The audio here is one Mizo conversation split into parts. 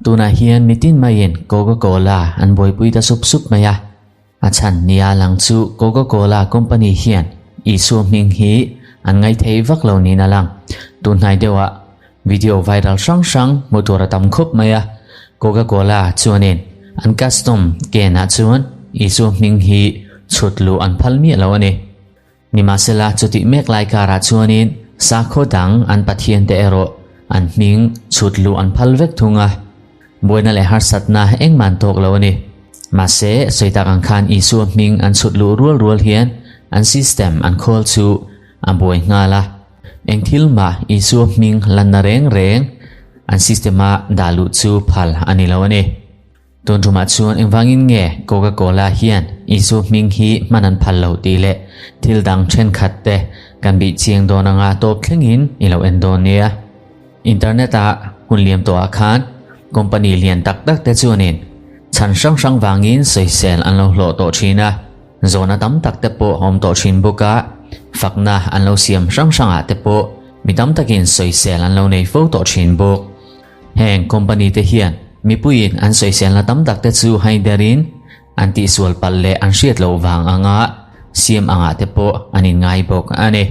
Tunah hian mitin maiin Coca-Cola an buaipui ta sup sup mai a, a chhan nia lang chu Coca-Cola company hian Isua hming hi an ngaithei vak lo niin a lang. Tunhnai deuhah video viral hrang hrang hmuh tur a tam khawp mai a, Coca-Cola chuanin an custom can ah chuan Isua hming hi chhut luh an phal miah lo a ni. Nimahsela, chutih mek lai karah chuanin sakhaw dang an pathiante erawh an hming chhut luh an phal vek thung a, buaina leh harsatna engmah an tawk lo a ni. Mahse, sawi tak ang khan Isua hming an chhut luh rual rual hian an system an khawl chu a buai nghal a. Eng thil mah Isua hming lanna reng reng an system-a dah luh chu phal a ni lo a ni. Tun tumah chuan engvangin nge Coca-Cola hian Isua hming hi hman an phal lo tih leh thil dang thenkhat te kan bih chiang dawn anga tawp thlengin i lo en dawn nia. Internet ah hun liam tawhah khan company lian tak tak te chuanin chhan hrang hrang vangin sawisel an lo hlawh tawh thin a, zawhna tam tak te pawh a awm tawh thin bawk a, fakna an lo siam hrang hrangah te pawh mi tam takin sawisel an lo nei fo tawh thin bawk. Heng company te hian mipuiin an sawiselna tam tak te chu haiderin an tihsual palh leh an hriat loh vang anga siam angah te pawh an inngai bawk a ni.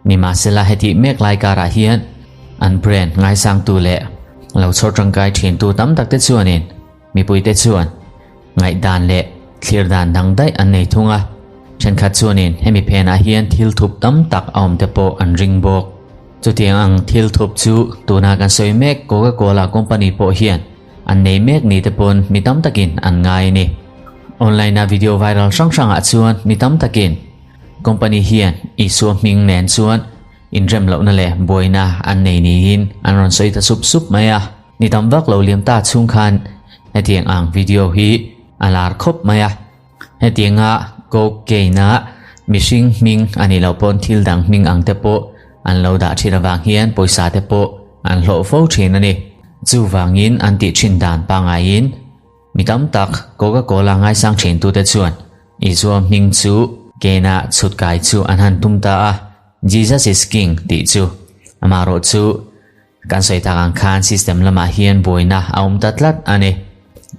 Nimahsela hetih mek lai karah hian an brand ngaisangtu leh lo chhawr tangkai thintu tam tak te chuanin mipuite chuan ngaihdan leh thlir dan dang daih an nei thung a, thenkhat chuanin hemi phenah hian thil thup tam tak a awm te pawh an ring bawk. Chutiang ang thil thup chu tuna kan sawi mek Coca-Cola company pawh hian an nei mek ni te pawn mi tam takin an ngai a ni. Online a video viral hrang hrangah chuan mi tam takin company hian Isua hming nen chuan inrem lohna leh buaina an nei niin an rawn sawi ta sup sup mai a. Ni tam vak lo liam ta chhung khan hetiang ang video hi a lar khawp mai a. Hetianga Coke cane-a mihring hming a nih loh pawn thil dang hming ang te pawh an lo dah thin avang hian pawisa te pawh an hlawh fo thin a ni. Chuvangin an tih thin dan pangaiin mi tam tak Coca-Cola ngaisang thintute chuan Isua hming chu cane-a chhut kai chu an han tum ta a, Jesus is King tih chu amaherawh chu Kan sawi tak ang khan system lamah hian buaina a awm ta tlat a ni.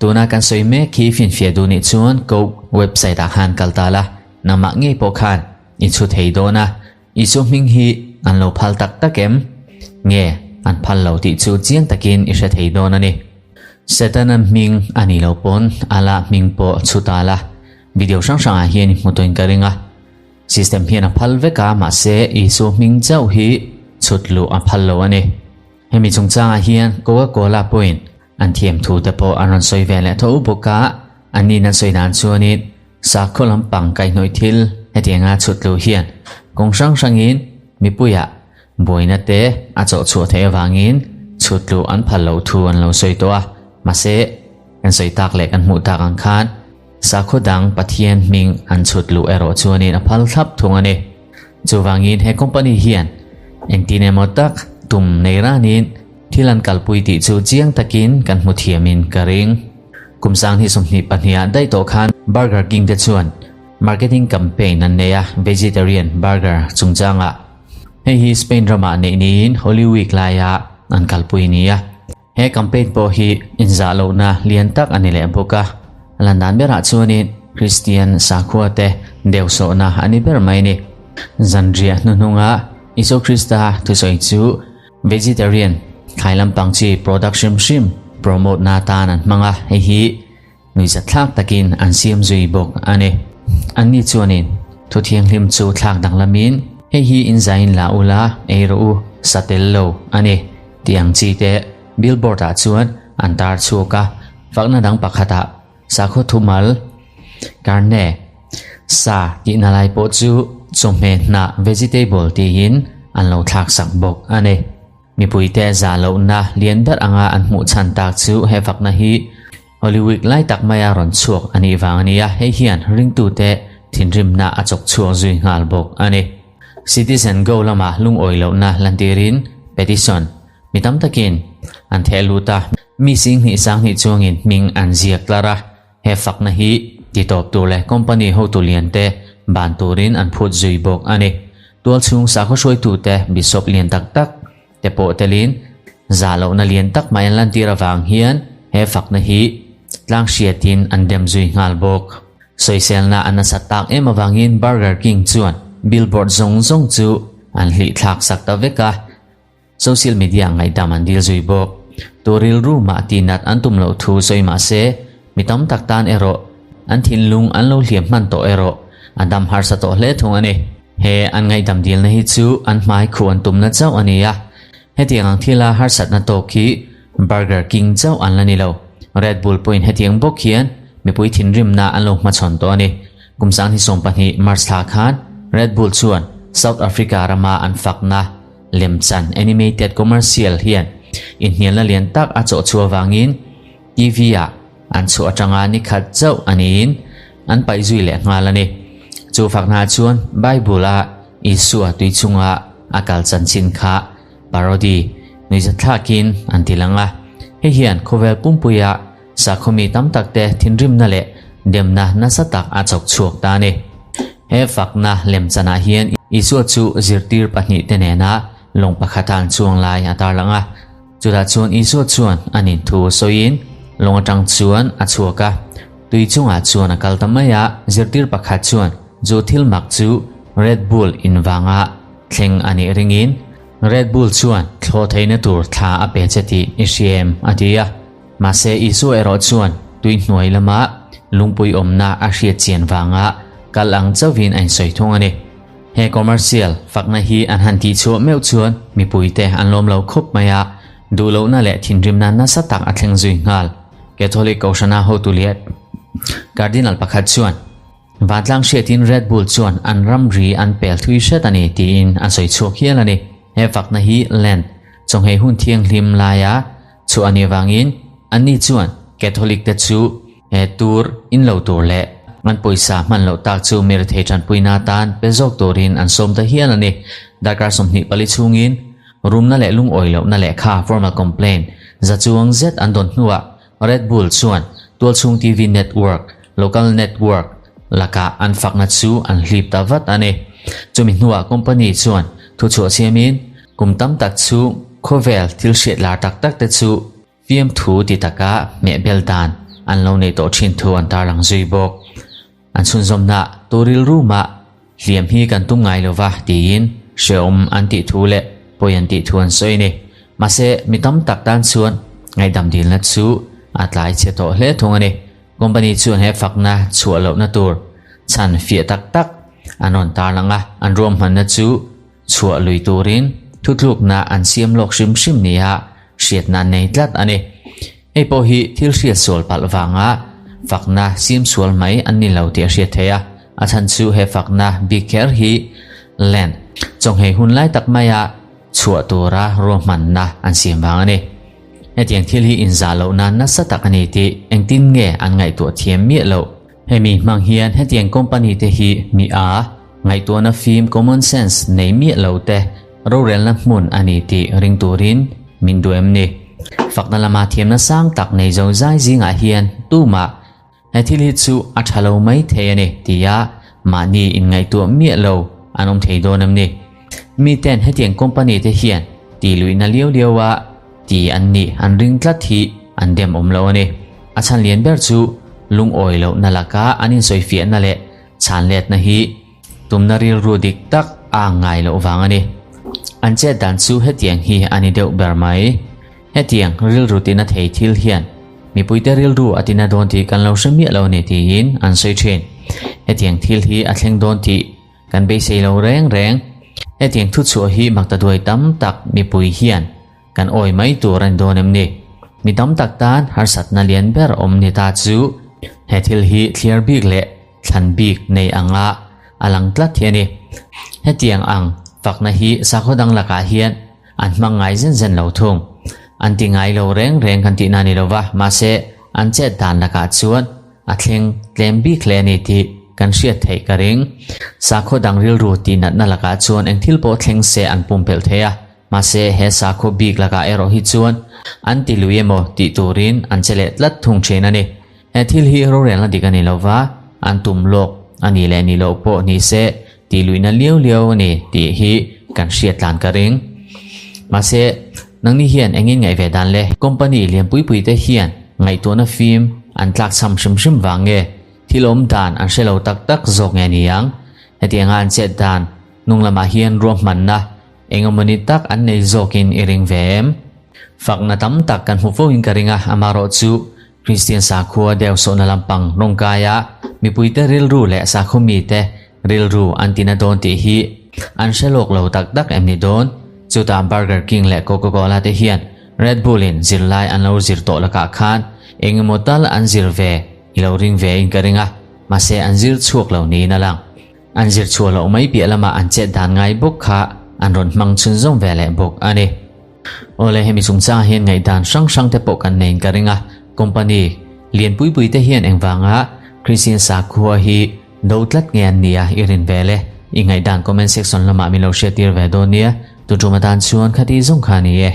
Tuna kan sawi mek hi finfiah duh nih chuan Coke website ah khan kal ta la, nangmah ngei pawh khan i chhu thei dawn a, Isua hming hi an lo phal tak tak em? Nge an phal lo tih chu chiang takin i hre thei dawn a ni. Setana hming a nih loh pawn Allah hming pawh chhu ta la, video hrang hrangah hian i hmu tawhin ka ring a. System hian a phal vek a, mahse Isua hming chauh hi chhut luh a phal lo a ni. Hemi chungchangah hian Coca-Cola pawhin an thiam thu te pawh an rawn sawi ve leh tho bawk a, anni'n an sawi dan chuanin sakhaw lampang kaihhnawih thil hetianga chhut luh hian kawng hrang hrangin mipuiah buaina te a chawh chhuah theih avangin chhut luh an phal loh thu an lo sawi tawh a, mahse kan sawi tak leh kan hmuh tak ang khan Sakhaw dang Pathian hming an chhut luh erawh chuanin a phal thlap thung a ni. Chuvangin he company hian engtin emaw tak tum nei ranin thil an kalpui tih chu chiang takin kan hmu thiamin ka ring. Kum 20 22 ah daih tawh khan Burger King te chuan marketing campaign an nei a, vegetarian burger chungchangah. Hei hi Spain ramah neih niin Holy Week laia an kalpui a ni a. He campaign pawh hi inzah lohna lian tak a ni leh bawk a, lan dan berah chuanin Kristian sakhua te deuhsawhna a ni ber mai ni. Zanriah hnuhnunga Isua Krista thusawi chu vegetarian thlai lampang chi product hrim hrim promote na atan an hmang a, hei hi nuihzatthlak takin an siam zui bawk a ni. Anni chuanin thu thianghlim chu thlak danglamin hei hi inzain la ula ei rawh u sa tel lo a ni tih ang chi te billboard ah chuan an tar chhuak a, fakna dang pakhatah sakhaw thumal karne sa tihna lai pawh chu chawhmeh hnah vegetable tiin an lo thlak sak bawk a ni. Mipuite zah lohna lian ber anga an hmuh chhan tak chu he fakna hi Holy Week lai tak maia rawn chhuak a nih vang a ni a, hei hian ringtute thinrimna a chawk chhuak zui nghal bawk a ni. Citizen Go lama lungawi lohna lantirin petition mi tam takin an theh lut a, mi 20 20 chuangin hming an ziak tlar a, he fakna hi titawp tur leh company hotu liante ban turin an phut zui bawk a ni. Tualchhung sakhaw hruaitute bishop lian tak tak te pawh telin. Zah lohna lian tak mai an lantir avang hian he fakna hi tlang hriatin an dem zui nghal bawk. Sawiselna a nasat tak em avangin Burger King chuan billboard zawng zawng chu an hlih thlak sak ta vek a, social media ngaihdam an dil zui bawk. Tu rilru mah tihnat an tum loh thu sawi mah se, mi tam tak tan erawh an thinlung an lo hliam hman tawh erawh a dam harsa tawh hle thung a ni. He an ngaihdam dilna hi chu an hmai khuh an tumna chauh a ni a, Hetiang ang thila harsatna tawk hi Burger King chauh an la ni lo. Red Bull pawhin hetiang bawk hian mipui thinrimna an lo hmachhawn tawh a ni. Kum 2020 March thla khan Red Bull chuan South Africa rama an fakna lemchan animated commercial hian inhnialna lian tak a chawh chhuah avangin TV-ah an chhuah atanga ni khat chauh a niin an paih zui leh nghal a ni. Chu fakna chuan Bible-a Isua tui chunga a kal chanchin kha parody nuihzatthlakin an ti lang a. Hei hian khawvel pumpuia sakhaw mi tam takte thinrimna leh demna nasa tak a chawk chhuak ta a ni. He fakna lemchanah hian Isua chu zirtir pahnihte nena lawng pakhata an chuang lai a tarlang a. Chutah chuan Isua chuan a nin thu sawiin lawng atang chuan a chhuak a, tui chungah chuan a kal ta mai a, zirtir pakhat chuan chu thil mak chu Red Bull in vanga thleng a nih ringin Red Bull chuan thlawh theihna tur thla a pe che tih i hria em? a ti a. Mahse Isua erawh chuan tui hnuai lama lungpui awmna a hriat chian vanga kal ang chauhin a insawi thung a ni. He commercial fakna hi an han tih chhuah meuh chuan mipuite an lawm lo khawp mai a, duh lohna leh thinrimna nasa tak a thleng zui nghal. Catholic Kohhrana hotu leh Cardinal pakhat chuan, Vantlang hriatin Red Bull chuan an ramri an pel thui hret a ni tiin a sawi chhuak hial a ni. He fakna hi Lent chawnghei hun thianghlim laia chhuah a nih avangin anni chuan Catholic te chu he tur in lo tur leh an pawisa hman loh tak chu mirethei tanpuina atan pe zawk turin an sawm ta hial a ni. Darkar 24 chhungin rumna leh lungawi lohna lehkha, formal complaint, za chuang zet an dawn hnuah Red Bull chuan tualchhung TV network, local network, lakah an fakna chu an hlip ta vat a ni. Chumi hnuah company chuan thuchhuah siamin kum tam tak chu khawvel thil hriat lar tak tak te chu fiamthu ti taka hmehbel dan an lo nei tawh thin thu an tarlang zui bawk. An chhunzawmna tu rilru mah hliam hi kan tum ngai lova tiin hrehawm an tih thu leh pawi an tih thu an sawi a ni. Mahse, mi tam tak tan chuan ngaihdam dilna chu a tlai chhe tawh hle thung a ni. Company chuan he fakna chhuah lohna tur chhan fiah tak tak an rawn tarlang a, an ruahmanna chu chhuah lui turin thutlukna an siam lawk hrim hrim nia hriatna an nei tlat a ni. Hei pawh hi thil hriat sual palh vanga fakna siam sual mai an ni lo tih a hriat theih a, a chhan chu he fakna bik kher hi Lent chawnghei hun lai tak maia chhuah tura ruahmanna an siam vang a ni. Hetiang thil hi inzah lohna nasa tak a ni tih engtin nge an ngaihtuah thiam miah loh. Hemi hmang hian hetiang company te hi mi a ngaihtuahna fim common sense nei miah lo te rorelna hmun a ni tih ring turin min duh em ni? Fakna lama thiamna sang tak nei zo zai zingah hian tumah he thil hi chu a tha lo mai thei a ni tia mahni inngaihtuah miah lo an awm thei dawn em ni? Miten hetiang company te hian tih luihna liau liau a ti an nih an ring tlat hi an dem awm lo a ni. A chhan lian ber chu lungawi lohna laka an insawifiahna leh chhanletna hi tumna rilru dik tak a ang ngai loh vang a ni. An chet dan chu hetiang hi a ni deuh ber mai. Hetiang rilru tina thei thil hian mipuite rilru a tina dawn tih kan lo hre miah lo a ni tiin an sawi thin. Hetiang thil hi a thleng dawn tih Kan beisei lo reng reng. Hetiang thuchhuah hi maktaduai tam tak mipui hian kan awi mai tur a ni dawn em ni? Mi tam tak tan harsatna lian ber awm ni ta chu he thil hi thliar bik leh thlan bik nei anga a lang tlat hi a ni. Hetiang ang fakna hi sakhaw dang lakah hian an hmang ngai zen zen lo thung. An ti ngai lo reng reng kan tihna ni lova, mahse an chet dan lakah chuan A thleng tlem bik hle a ni tih kan hriat theih ka ring. Sakhaw dang rilru tih natna lakah chuan eng thil pawh thleng se an pumpelh thei a, mahse he sakhaw bik lakah erawh hi chuan an ti lui emaw tih turin an che leh tlat thung thin a ni. He thil hi rorelna dik a ni lova, an tum lawk a nih leh nih loh pawh ni se tih luihna liau liau a ni tih hi kan hriat tlan ka ring. Mahse. Nangni hian engin ngaih ve dan le? Company lian pui pui te hian ngaihtuahna fim an tlakchham hrim hrim vang nge? Thil awm dan an hre lo tak tak zawk nge ni ang? Hetianga an chet dan hnung lamah hian ruahmanna engemawni tak an nei zawkin i ring ve em? Fakna tam tak kan hmu fo in ka ring a, amaherawh chu Kristian sakhua deuh sawhna lampang rawngkaia mipuite rilru leh sakhaw mite rilru an tina dawn tih hi an hre lawk lo tak tak em ni dawn? Chutah Burger King leh Coca Cola te hian Red Bull in zirlai an lo zir tawh lakah khan engemaw tal an zir ve i lo ring ve in ka ring a, mahse an zir chhuak lo niin a lang. An zir chhuah loh mai piah lamah an chet dan ngai bawk kha an rawn hmang chhunzawm ve leh bawk a ni. Awle hemi chungchangah hian ngaihdan hrang hrang te pawh kan neiin ka ring a, company lian pui pui te hian engvanga Christian sakhua hi do tlat nge an nia i rin ve le? I ngaihdan comment section lamah min lo hriattir ve dawn nia, tu tum atan chuan khati zawng kha a ni e.